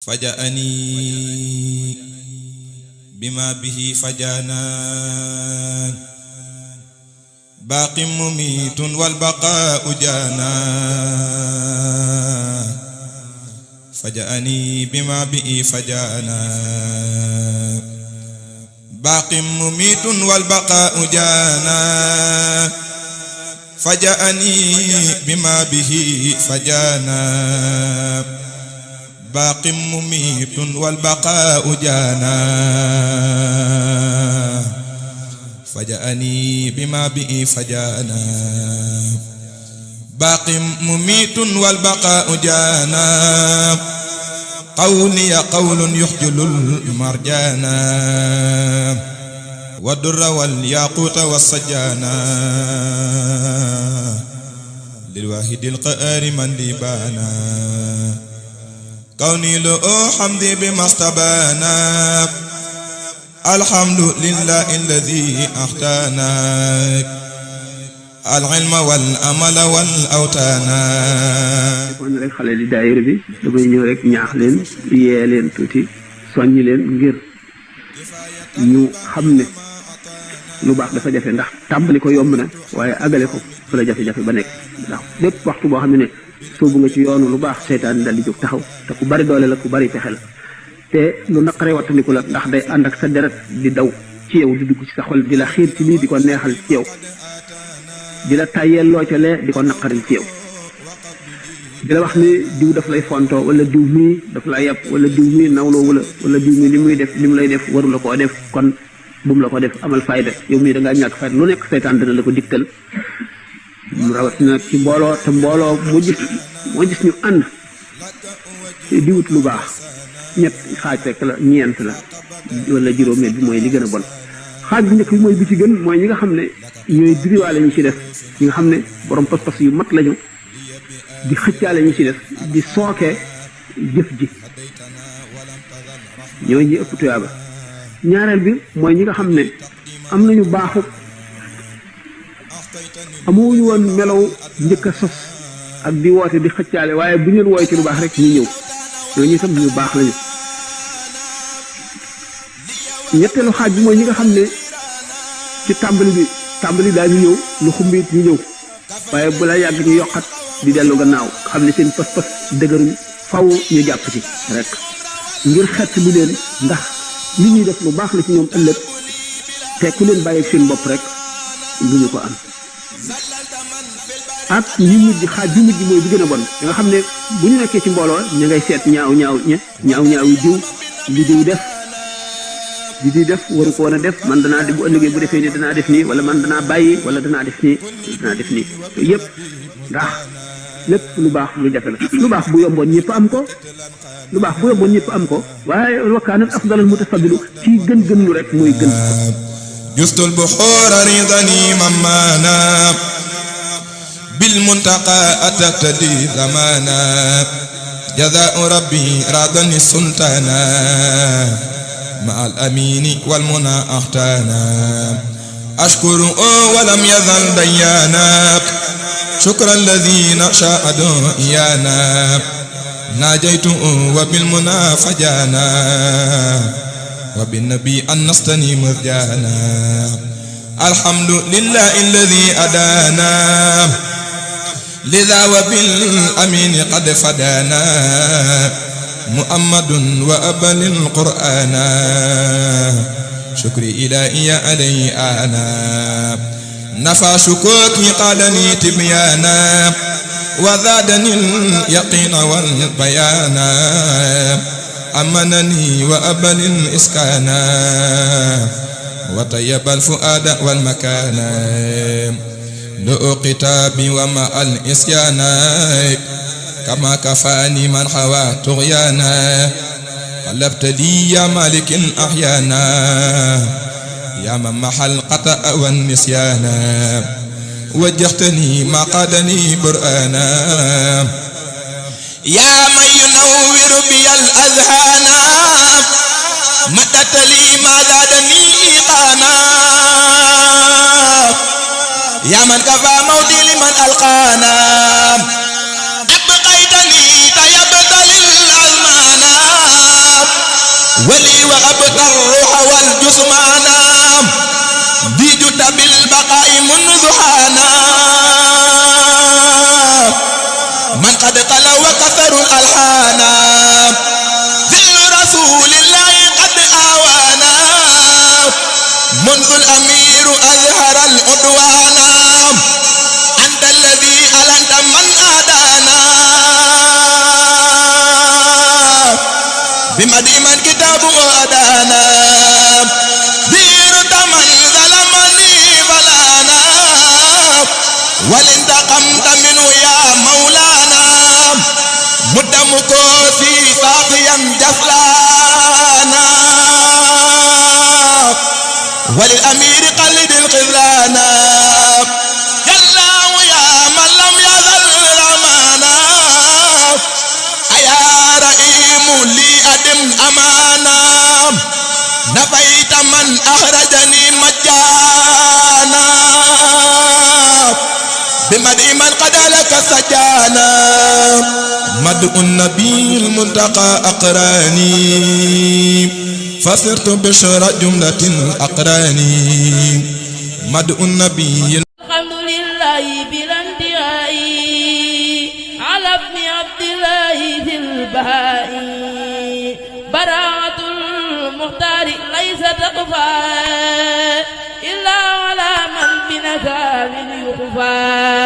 فجأني بما به فجانا باق مميت والبقاء جانا فجأني بما به فجانا باق مميت والبقاء جانا فجأني بما به فجانا باق مميت والبقاء جانا فجأني بما به فجانا باق مميت والبقاء جانا قولي قول يخجل المرجانا والدر والياقوت والسجانا للواحد القهار من لبانا كوني له حمدي بما استبانا الحمد لله الذي أحتانا العلم والأمل والأوتانا kon rek xale di daayira bi damay ñëw rek ñaax leen yee leen tuuti soññi leen ngir ñu xam ne lu baax dafa jafe ndax tàmbali ko yomb na waaye àggale ko fa la jafe-jafe ba nekk ndax bépp waxtu boo xam ne soobu nga ci yoonu lu baax seytaan dal di jóg taxaw te ku bari doole la ku bari pexe la te lu naqaree wattandiku la ndax day ànd ak sa deret di daw ci yow di dugg ci sa xol di la xiir ci lii di ko neexal ci yow di la tàyyelloo ca lee di ko naqaril ci yow di la wax ni diw daf lay fontoo wala diw mii daf la yàpp wala diw mii nawloo wala diw mii li muy def li mu lay def waru la koo def kon bu mu la ko def amal fayda yow mii da ngaa ñàkk fayda lu nekk seytaan dana la ko dikkal mu rawatina ci mbooloo te mbooloo moo gis ñu ànd di wut lu baax ñett xaaj rek la ñeent la wala juróomeel bi mooy li gën a bon xaaj bu njëkk bi mooy bi ci gën mooy ñi nga xam ne ñooy diriwaale ñu ci def ñi nga xam ne borom pas-pas yu mat lañu di xëccaale ñu ci def di sooke jëf ji ñooy ñi ëpp tuyaaba ñaareel bi mooy ñi nga xam ne am nañu baaxu amuñu woon melaw njëkk a sos ak di woote di xëccaale waaye bu ñu leen wooye ci lu baax rek ñu ñëw ñooñu itam ñu baax lañu ñetteelu xaaj bi mooy ñi nga xam ne ci tàmbali daal ñu ñëw lu xumbit ñu ñëw waaye bu la yàgg ñu yokkat di dellu gannaaw xam ne seen pas-pas dëgëruñ faw ñu jàpp ci rek ngir xett lu leen ndax li ñuy def lu baax la ci ñoom ëllëg te ku leen bàyyi seen bopp rek lu ñu ko am ak ñi mujj xaaj bi mujj mooy bi gën a bon nga xam ne bu ñu nekkee ci mbooloo ñu ngay seet ñaaw yi diw li diw def li di def waru ko woon a def man danaa di bu ëllëgee bu defee nii danaa def nii wala man danaa bàyyi wala danaa def nii yooyu yëpp ndax lépp lu baax lu jafe la lu baax bu yomboon ñëpp am ko waaye wakkaanat afdalal mutafaddilu ci gën lu rek mooy gën justul buxuura ridani mamana bil muntaqa ataktadi zamana jazaa'u rabbi radani sultana مع الأمين والمنى أختانا أشكر ولم يزل ديانا شكر الذين شاهدوا إيانا ناجيت وبالمنى فجانا وبالنبي أنستني مرجانا الحمد لله الذي أدانا لذا وبالأمين قد فدانا محمد وأبل القرآن شكري إلهي علي أنا نفى شكوكي قالني تبيانا وزادني اليقين والبيان أمنني وأبل الإسكانا وطيب الفؤاد والمكان لؤ كتابي ومع الإسيان كما كفاني من حوى طغيانا قلبت لي يا مالك أحيانا يا من محى القطأ والنسيانا وجهتني ما قادني برآنا يا من ينور بي الأذهان مدت لي ما زادني إيقانا يا من كفى موتي لمن ألقانا ولي وأبقى الروح والجسمان ديجت بالبقاء منذ حانا من قد قل وكثر الألحان ذل رسول الله قد آوانا منذ الأمير أظهر العدوان أنت الذي ألنت من آدانا بمدي من كتاب أدانا ديرت من ظلمني فلانا ولانتقمت منه يا مولانا مدمك في ساقيا جفلانا وللأمير قلد الخذلانا جلاه يا من لم يزل رمانا أيا رئيم لي أدم أمانا نفيت من أخرجني مجانا بمدء من قد لك سجانا مدء النبي المنتقى أقراني فصرت بشرى جملة الأقران مدء النبي. الحمد لله بلا انتهاء على ابن عبد الله ذي البهاء براءة المختار ليس تخفى إلا على من بنكال يخفى.